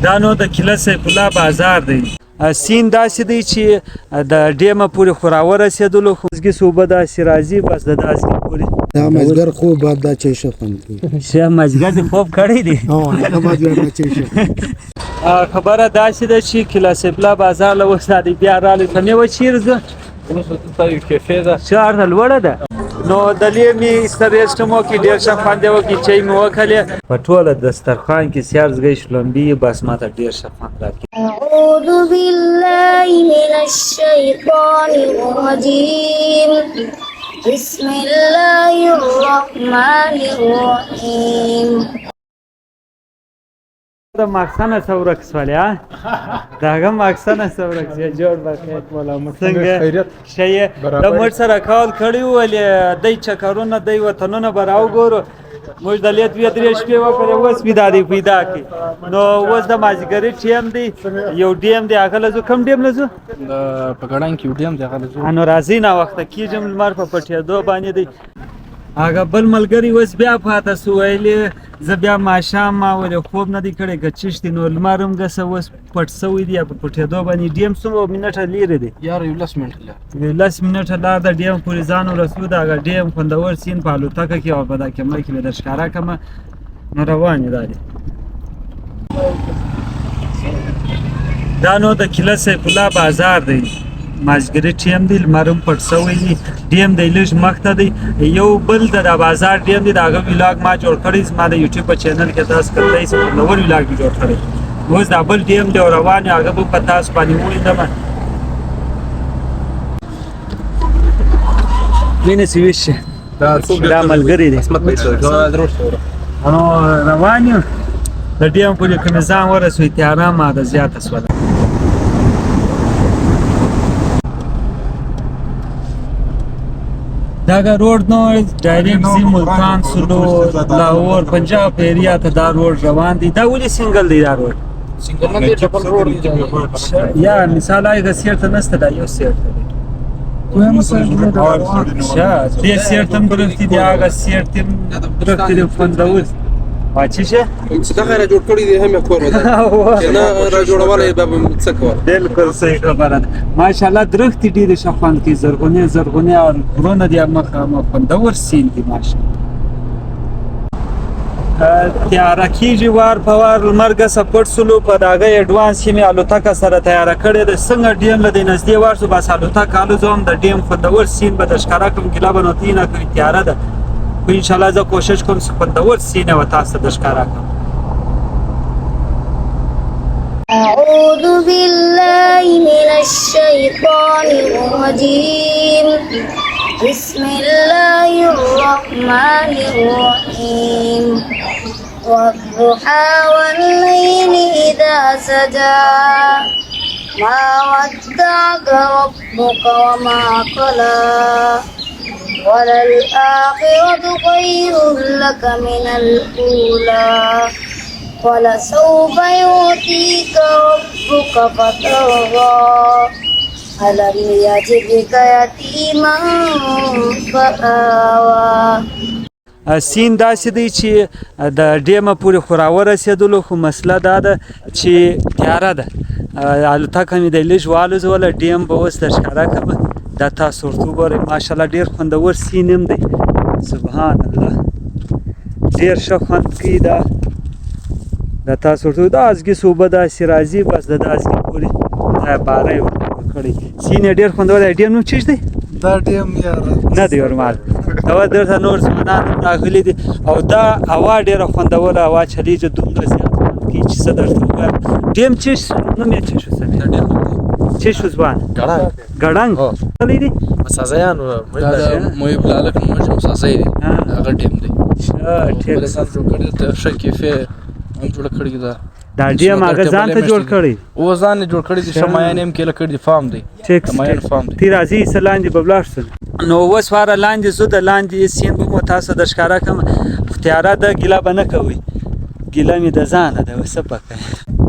دا نو د قلعه سیف الله بازار دی. سین داسې دی چې د ډیمه پورې خو راورسېدلو، خو ازګي صوبه داسې راځي، بس د داسې پورې. دا مازدیګر خوب بعد دا چای ښه خوند کوي. ښه مازدیګر دې خوب کړی دی؟ هو، هغه بعد بیا دا چای ښه. خبره داسې ده چې قلعه سیف الله بازار له اوس دا دی بیا راغلی. ته مې وه چېرې ځه؟ اوس دلته یو کیفې ده. ښار ته لوړه ده. نو د لې مې سترېشت مو کې ډېر ښه خوند یې وکړي، چای مې وکړې. په ټوله دسترخوان کې سیار ځګی شلومبي، بس ما ته ډېر ښه خوند راکړي. أعوذ بالله من الشيطان الرجيم، بسم الله الرحمن الرحيم. د ماکسنه څه ورک سولې ها؟ د هغه ماکسنه څه ورک سوې؟ جوړ بخیر، څنګه خیریت؟ ښه یې؟ د موږ سره کال کړی و، ولې دی چکرونه دی وطنونه به راوګورو. موږ د لې دوې درې شپې وکړې، اوس مې دا دی پیدا کړي. نو اوس د مازدیګري ټیم دی، یو ډیم دی هغه له ځو. کوم ډیم له ځو؟ د په ګړنګ کې یو ډیم دی، هغه له ځو. نو راځئ، ناوخته کېږم، لمر په پټېدو باندې دی. هغه بل ملګری اوس بیا پاته سو، ویلې زه بیا ماښام ما ولې خوب نه دی کړی که چشتي. نو لمر هم ګسه اوس پټ سوی دی په پټېدو باندې. ډیم څومره منټه لیرې دی؟ یار، یو 10 منټه لار. یو 10 منټه لار ده ډیم پورې ځان ورسو. د هغه ډیم خوندور سین په الوتکه کې او په دا کیمره کې به در ښکاره کړم. نو روان یې دا دی. دا نو د قلعه سیف الله بازار دی. مازدیګري ټیم دی، لمر هم پټ سوی دی. ډیم دی لږ مخته دی، یو بل د دا بازار ډیم دی. د هغه ویلاګ ما جوړ کړی، زما د یوټیوب په چینل کې تاسو کتلی شئ، خوندور ویلاګ مې جوړ کړی. اوس دا بل ډیم دی او روان یو، هغه به په تاسو باندې ولیدم. وینې چې ویښ شي. دا ملګری دی. نو روان یو د ډیم پورې. که مې ځان ورسوي، تیاره ما ده زیاته سوله. دغه روډ نو ډایرکټ ځي ملتان سلو لاهور پنجاب ایریا ته دا روډ روان دی. دا ولې سنگل دی دا روډ؟ سنگل نه دی، ډبل روډ دی. یا مثال هغه سیر ته نشته، دا یو سیر ته دی. ښه، دې سیر ته هم درختې دي، هغه سیر ته هم درختې دي، خوندور. وا چې شه چې دغه را جوړ کړی دی هم یې کور وده چې نه را جوړولای به څه کول. بالکل صحیح خبره ده. ماشاءالله درختې ډېرې ښه خوند کوي، زرغونې زرغونې او غرونه دي مخامخ، خوندور سین دي ماشاءالله. تیاره کېږي وار په وار، لمر ګسه پټ سولو. په د هغه اډوانس کې مې الوتکه سره تیاره کړې ده. څنګه ډیم له دې نږدې ورشو، بس الوتکه الوزوم، د ډیم خوندور سین به در ښکاره کړم. ګیله به نو تی نه کوي، تیاره ده، خو انشاءالله زه کوشش کوم چې خوندور سین به تاسو ته در ښکاره کړم. أعوذ بالله من الشيطان الرجيم، بسم الله الرحمن الرحيم. والضحى والليل إذا سجى، ما ودعك ربك وما قلى، وللآخرة خير لك من الأولى، ولسوف يعطيك ربك فترضى، ألم يجدك يتيما فآوى. سین داسې دی چې د ډیمه پورې خو راورسېدلو، خو مسله دا ده چې تیاره ده. الوتکه مې د لږ والوزوله، ډیم به اوس در ښکاره کړم. دا تاسو ورته وګورئ، ماشاءالله ډېر خوندور سین هم دی. سبحان الله، ډېر ښه خوند کوي. دا دا تاسو ورته دا ازګي صوبه داسې راځي، بس د داسې پورې دا باره یې ورته جوړ کړی. سین یې ډېر خوندور دی. ډیم نوم چیش دی؟ دا ډیم یار نه دی ورمال. دا درته نور ځوانان هم راغلي دي او دا هوا ډېره خوندوره هوا چلیږي، دومره زیات خوند کوي چې څه درته ووایم. ډیم چی نوم یې څه شو؟ سمیر چی شو ځوان؟ ګړنګ. ګړنګ کلی دی. مسازیان. دا د محب لالک نوم چې مسازی دی، هغه ډیم دی. ښه، ټیک. بل ځان جوړ کړی ته، ښه کیفې هم جوړ کړی ده. دا ډیم هغه ځان ته جوړ کړی؟ او ځان یې جوړ کړی دی. ښه مایان هم کېله کړی دی، فارم دی. ټیک. د مایان فارم دی. تی راځي څه لاندې به ولاړ شو. نو اوس واره لاندې ځو، د لاندې سین به مو تاسو د ښکاره کړم، خو تیاره ده، ګیله به نه کوئ، ګیله مې د ځانه ده. اوس څه پکې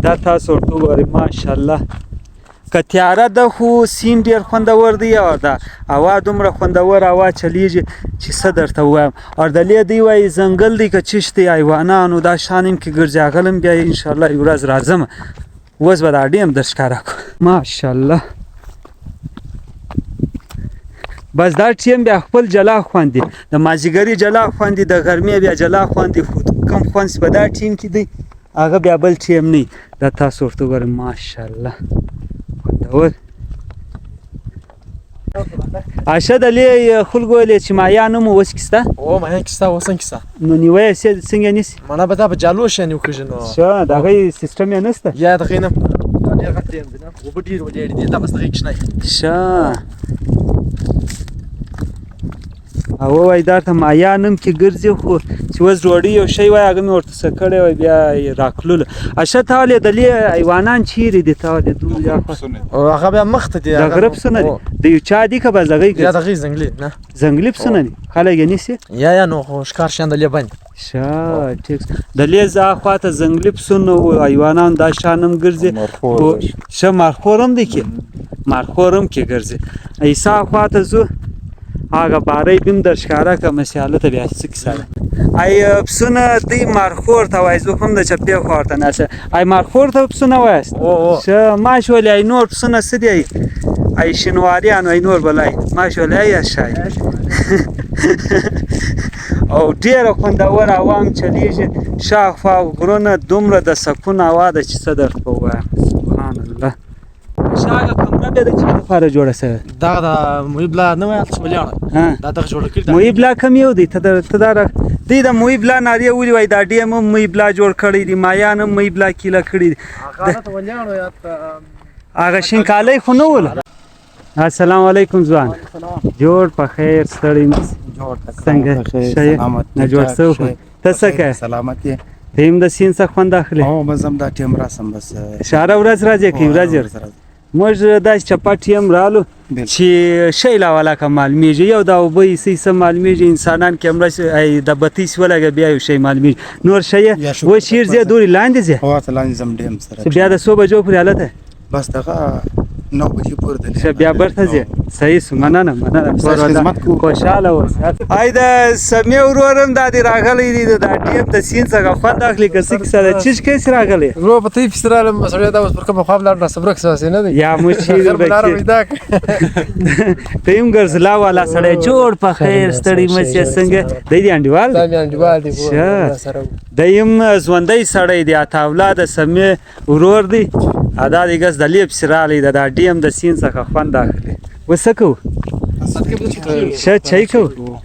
دا تاسو ورته وګورئ، ماشاءالله. که تیاره ده خو سیند ډېر خوندور دی او دا هوا دومره خوندور هوا چلیږي چې څه درته ووایم. او د لې دی وایي ځنګل دی که چش دی، حیوانانو دا شان هم کې ګرځي. هغه هم بیا انشاءالله یو ورځ راځم، اوس به دا ډېم در ښکاره کړو. ماشاءالله. بس دا ټیم بیا خپل جلا خوند دی، د مازیګري جلا خوند دی، د غرمې بیا جلا خوند دی، خو کم خوند چې په دا ټیم کې دی هغه بیا بل ټیم نه. دا تاسو ورته وګورئ، ماشاءالله خوندور. اشه د لې خلکو ویلې چې مایان هم اوس کې شته؟ او مایان کې شته، اوس هم کې شته. نو نیوه یې څنګه نیسي؟ معنا به دا په جالو شیان وکېږي نو. ښه، د هغې سیسټم یې نشته؟ یا د هغې نه ډېر غټ ډېم دی نه، اوبه ډېرې ولاړې دي، دا بس د هغې کوچنی. ښه. او وایي دا ته مایان هم کې ګرځي، خو چې اوس ډوډۍ یو شی وای هغه مې ورته څه کړی وای بیا یې راکللو. اشه تا ولې د لې حیوانان چیرې دي؟ تا ولې دومره یا خو او هغه بیا مخته دي، د غره پسونه دي، د یو چا دي که بس دغه یا ګرځي؟ دغه ځنګلي نه، ځنګلي پسونه دي، خلک یې نیسي؟ یا نو خو ښکار شیان د لې بند. ښه ټیک. د لې ځا خواته ځنګلي پسونه او حیوانان دا شان هم ګرځي. ښه مارخور هم دی کې، مارخور هم کې ګرځي. عیسی خواته ځو، هغه بارۍ بیم در ښکاره کړه مسیاله ته بیا څه کیسه ده. ای پسونه دی مارخور ته وایي، زه هم د چپې خوا ورته ناست یم. ای مارخور ته پسونه وایاست؟ ښه ما شولې. ای نور پسونه څه دي؟ ای شینواریان ای نور بلای ما شولې. ای شای او ډېره خوندوره هوا هم چلیږي، شاوخوا غرونه، دومره د سکون هوا ده چې څه درته ووایم. سبحان الله. هغه کمره بیا د چا لپاره جوړه شوې؟ دغه د محیب لا نه وایي چې ولاړه، دا دغه جوړه کړې ده. محیب لا کم یو دی، ته دا دی د محیب لا نارې ولي وایي دا ډېم هم محیب لا جوړ کړی دی، مایان هم محیب لا کیله کړي دي. هغه شینکالۍ خو نه وله. السلام علیکم ځوان، جوړ په خیر؟ ستړی مه شې؟ څنګه ښه یې؟ نه جوړ شوی خو ته څه کوې؟ سلامت یې. ته هم د سیند څخه خوند اخلې؟ هو بس هم دا ټیم راسم بس. ښه ورځ راځې که ورځ؟ موږ داسې چپټ هم رالو چې شی لا ولاکه معلومیږي، یو دا اوبه یې څه معلومیږي، انسانان کې هم راشي د بتۍ سي ولګه بیا یو شی معلومیږي. نور ښه یې؟ اوس چېرې ځې؟ دورې لاندې ځې؟ هو ته لاندې ځم ډېم سره. بیا د څو بجو پورې هلته؟ بس دغه 9 بجې پورې دی. ښه بیا بیرته ځې؟ صحیح سو، مننه مننه، خدمت کوو. خوشحاله اوسه. ای د سمیع ورور هم دا دی راغلی دی، دا ډېم د سیند څخه خوند اخلي. که څه کیسه ده؟ چیش کیسې راغلی؟ ورور په تی پسې رالم سړی، دا اوس پر کومه خوا لاړ راسه ورک سو هسې نه دی. یا موږ چیرې ورک پیدا کړ. ته هم ګرځلا والا سړی، جوړ په خیر، ستړی مه شې. څنګه دی؟ دی انډیوال دی؟ دا مې انډیوال دی. ښه دی هم ژوندی سړی دی، عطاالله د سمیع ورور دی. دا دی ګس د لې پسې راغلی دی، دا ډېم د سیند څخه خوند اخلي. اوس څه کوو؟ ښه چای کوو.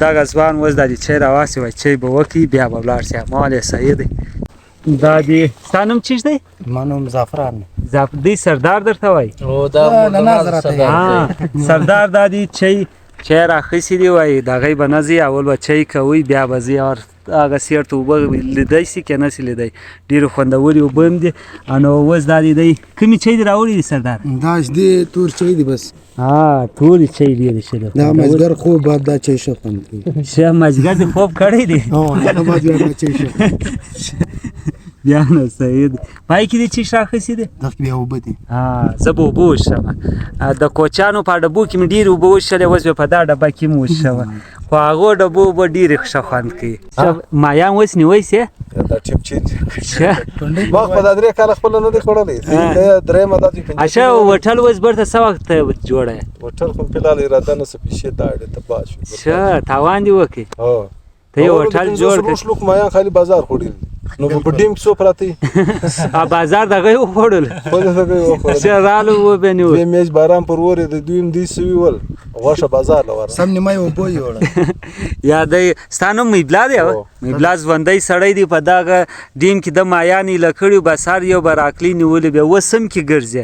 دغه ځوان اوس دا دی چای راواخیستی، وایي چای به وکړي بیا به ولاړ شي. مال یې صحیح دی. دا دی ستا نوم چیش دی؟ زما نوم زعفران. دی سردار درته وایي؟ سردار دا دی چای راخیستی دی، وایي دغه به نه ځي، اول به چای کوي بیا به ځي. اور هغه سیر ته اوبه لیدی سي که نه سي لیدی، ډېرې خوندورې اوبه هم دي. نو اوس دا دی دی کومې چای دې راوړي دي سردار؟ دا دې تور چای دی بس. ها تورې چای ډېرې ښه دي. دا مازدیګر خوب بعد دا چای ښه خوند کوي. ښه مازدیګر دې خوب کړی دی؟ هو هغه بعد بیا دا چای ښه بیا نو صحیح دی. پای کې دې چیش راخیستې دي؟ دغه بیا اوبه دي. زه به اوبه وڅښم. د کوچانو په ډبو کې مې ډېرې اوبه وڅښلې، اوس به په دا ډبه کې مې وڅښم، خو هغو ډبو اوبه ډېرې ښه خوند کوي. مایان اوس نیوی سې؟ دا ټیم چینج ما خو دا 3 کاله خپله نه دی خوړلی، درېیمه دا دی. اچھا هوټل اوس بیرته څه وخت جوړه؟ هوټل خو فلحال اراده نه څه پیسې داړې تباه شو. ښه تاوان دې وکړي. ته یو هوټل جوړ کړه. 3 لوک مایان خالي بازار خوړلي، نو په ډیم کې څو پراته دي؟ بازار دغه یې وخوړل. خپل دغه یې وخوړل. ښه رالو وبه نیول. دوې میاشتې باران پر اورېد، دوی هم دوی سوي ول، غوښه بازار له ورغله. سم نیمه یې اوبه یوړه. یا دی ستا نوم میبلا دی؟ میبلا ژوندی سړی دی، په دغه ډیم کې د مایان ایله کړي، بس هر یو به راکلي نیولي، بیا اوس هم کې ګرځي.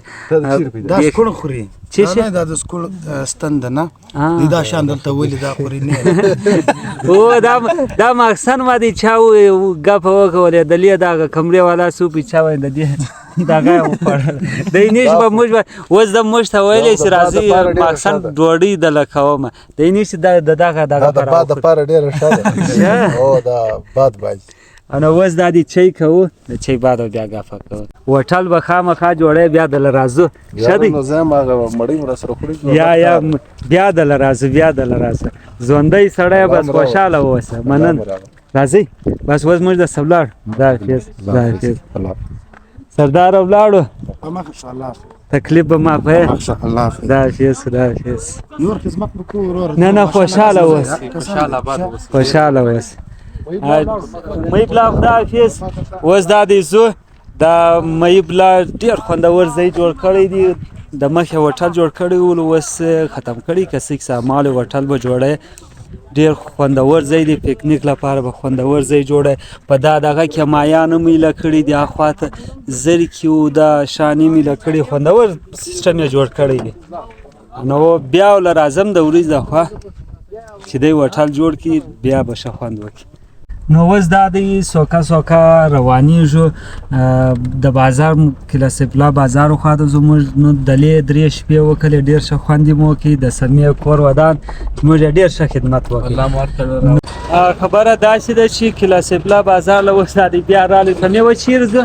دا سکوړ خوري. چی شي؟ دا د سکوړ ستن ده نه، دی دا شان دلته ولې دا خوري نه. او دا ماکسن ما دی چا ګپ وکولې، د لې دغه کمرې والا سو په چا وای د دې دغه وخوړل. دی نیش به موږ اوس د موږ ته ویلې چې راځي ماکسن ډوډۍ د لکومه، دی نیش د دغه دغه د باد لپاره ډېره ښه ده. او دا باد باز. نو اوس دا دی چای کوو، د چای بعد بیا ګفه کوو. هوټل به خامخا جوړی، بیا دله راځو. ښه دی؟ نو زه هم هغه مړۍ مو راسره خوړې. یا بیا دله راځو، بیا دله راځو. ژوندی سړی بس خوشحاله اوسه. مننه، راځئ. بس اوس موږ د ولاړ. خدای حافظ، خدای حافظ. سردار ولاړو، تکلیف به ما په. خدای حافظ، خدای حافظ. نور خدمت وکړو ورور. نه نه، خوشحاله اوسه، خوشحاله اوسه. مې بلا خدای حافظ. اوس دا دی ځو. دا مې بلا ډېر خوندور ځای جوړ کړی دی. د مخې هوټل جوړ کړی و، اوس ختم کړی، که څه سامان هوټل به جوړی. ډېر خوندور ځای دی، پکنیک لپاره به خوندور ځای جوړی. په دا دغه کې مایان هم ایله کړي دي، اخوا ته زرکې او دا شانې هم ایله کړي. خوندور سیستم یې جوړ کړی دی. نو بیا له راځم د ورځ د خوا چې دی هوټل جوړ کړي، بیا به ښه خوند وکړي. نو اوس دا دی سوکه سوکه روانېږو. د بازار کلا سیف الله بازار خوا ته ځو موږ. نو دلې 3 شپې وکړې، ډېر ښه خوند یې مو وکړي. د سمیع کور ودان، چې موږ یې ډېر ښه خدمت وکړي. خبره داسې ده چې کلا سیف الله بازار له اوس دا دی بیا رالو. سمیع و چېرې ځو؟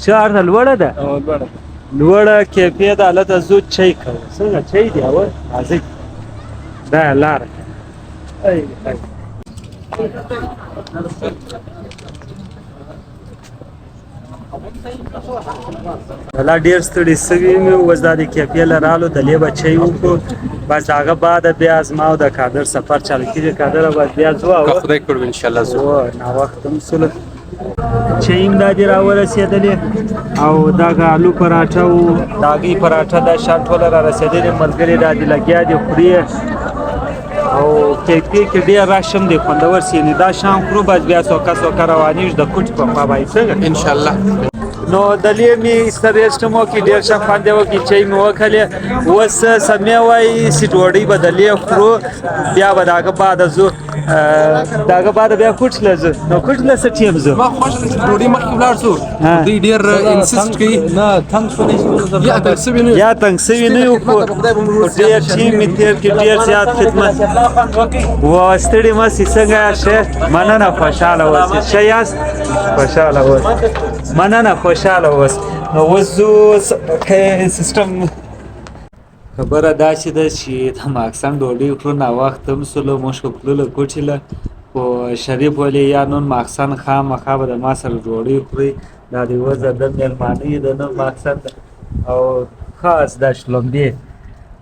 ښه هلته لوړه ده، لوړه کیفې ده، هلته ځو چای کوو. څنګه چای دی؟ اول راځئ، دا لاره. ولا ډېر ستړي سوي مې. اوس دا د کیفې له رالو، د لې به چای وکړو. بس د هغه بعد بیا زما او د قادر سفر چالو کېږي. قادر بس بیا ځو. که خدای کړو انشاءالله ځو. ناوخته هم سوله. چای هم دا دې راورسېدلې، او دغه آلو پراټه او د هګۍ پراټه دا شیان ټوله را رسېدلې. ملګري دا دې لګیا دي خوري. او کیفې کې ډېر رش هم دی، خوندور سي. دا شیان خورو، بس بیا سوکه سوکه روانېږو د کوټې په خوا باندې. څنګه؟ انشاءالله. نو د لې مې سترېسټ مو کې ډېر ښه خوند یې وکړي، چای مې وکړې. اوس سمیع وایي چې ډوډۍ به د لې خورو، بیا به د هغه بعد ځو. د هغه بعد بیا کوټې له ځو. نو کوټې له څه ټیم ځو؟ ما خوښه ده چې ډوډۍ مخکې ولاړ شو. دوی ډېر insist کوي. نه تنګ شولې. یا تنګ شوي نه یا تنګ شوي نه یو، خو ډېر ټیم مې تېر کړي، ډېر زیات خدمت و. ستړي مه شئ. څنګه ښه؟ مننه، خوشحاله اوسئ. ښه یاست؟ خوشحاله اوسئ. مننه، خوشحاله اوسئ. نو اوس ځو سیستم. خبره داسې ده چې د ماکسن ډوډۍ خورو، ناوخته هم سولو. موږ خو تللو کوټې له، خو شریف ولې یا نن ماکسن خامخا به د ما سره ډوډۍ خوري. دا دی اوس د ده مېلمانه یې د نن ماکسن ده. او خاص دا شلومبې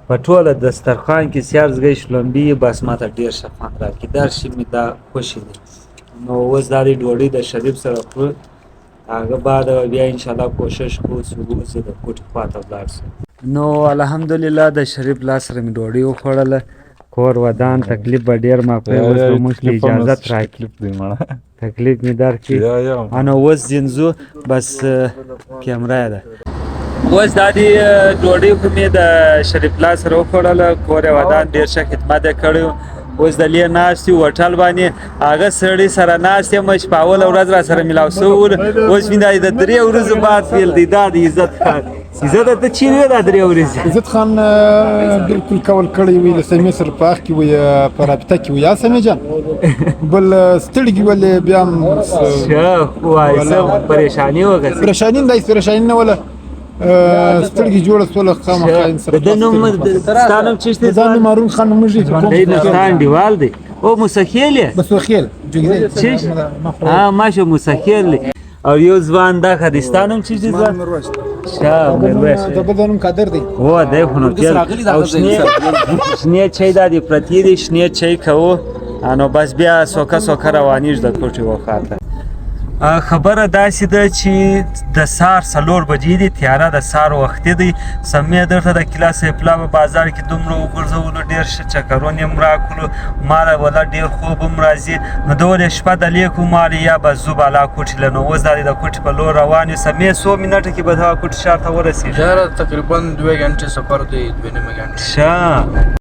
په ټوله دسترخوان کې سیار ځای شلومبې، بس ما ته ډېر ښه خوند راکړي. دا شی مې دا خوښي دی. نو اوس دا دی ډوډۍ د شریف سره خورو، هغه بعد بیا انشاءالله کوشش کوو چې ووځو د کوټې خواته ولاړ شو. نو الحمدلله د شریف لاس سره مې ډوډۍ وخوړله. کور ودان، تکلیف به ډېر ما پرې. اوس به موږ ته اجازت راکړي، تکلیف مې درکړي. نو اوس ځینځو، بس کیمره ده. اوس دا دی ډوډۍ خو مې د شریف لاس سره وخوړله. کور یې ودان، ډېر ښه خدمت یې کړی. اوس د لې ناست یو هوټل باندې، هغه سړي سره ناست یم چې په اوله ورځ را سره میلاو سوی و. اوس مې دا د 3 ورځو بعد پیل دی. دا د عزت خان. عزت ته چیرې وې دا 3 ورځې؟ عزت خان بالکل کول کړی وي، له سمیع سره په اخ کې وي، په رابطه کې وي. یا سمیع جان، بل ستړي ولې بیا هم ښه وایي؟ څه پریشاني وکړه؟ پریشاني نه، پریشاني نه وله، سترګې جوړه سوله خامخا. د ده نوم، ستا نوم څه دی؟ دا نوم هارون خان نومېږي. دی نو ستا انډیوال دی. او موسخیل یې؟ بسوخیل. ها ماشه موسخیل دی. او یو ځوان دا ښه دی. ستا نوم څه دی ځوان؟ ښه میرویس. د بل نوم قادر دی. هو دی خو نو. او شنې چای دا دی پرتې دي، شنې چای کوو. نو بس بیا سوکه سوکه روانېږو د کوټې وخواته. خبره داسې ده چې د سهار 4 بجې دي، تیاره د سهار وختي دی. سمیع درته د کلا سیف الله په بازار کې دومره وګرځولو، ډېر ښه چکرونه یې هم راکړو. ما له ولا ډېر خوب هم راځي. نو ده ولې شپه د لیکو مالې یا به ځو بالا کوټې له. نو اوس دا دی د کوټې په لور روان یو. سمیع څو منټه کې به دغه کوټې ښار ته ورسېږي؟ یاره تقریبا 2 غنټې سفر دی، 2.5 غنټې. ښه.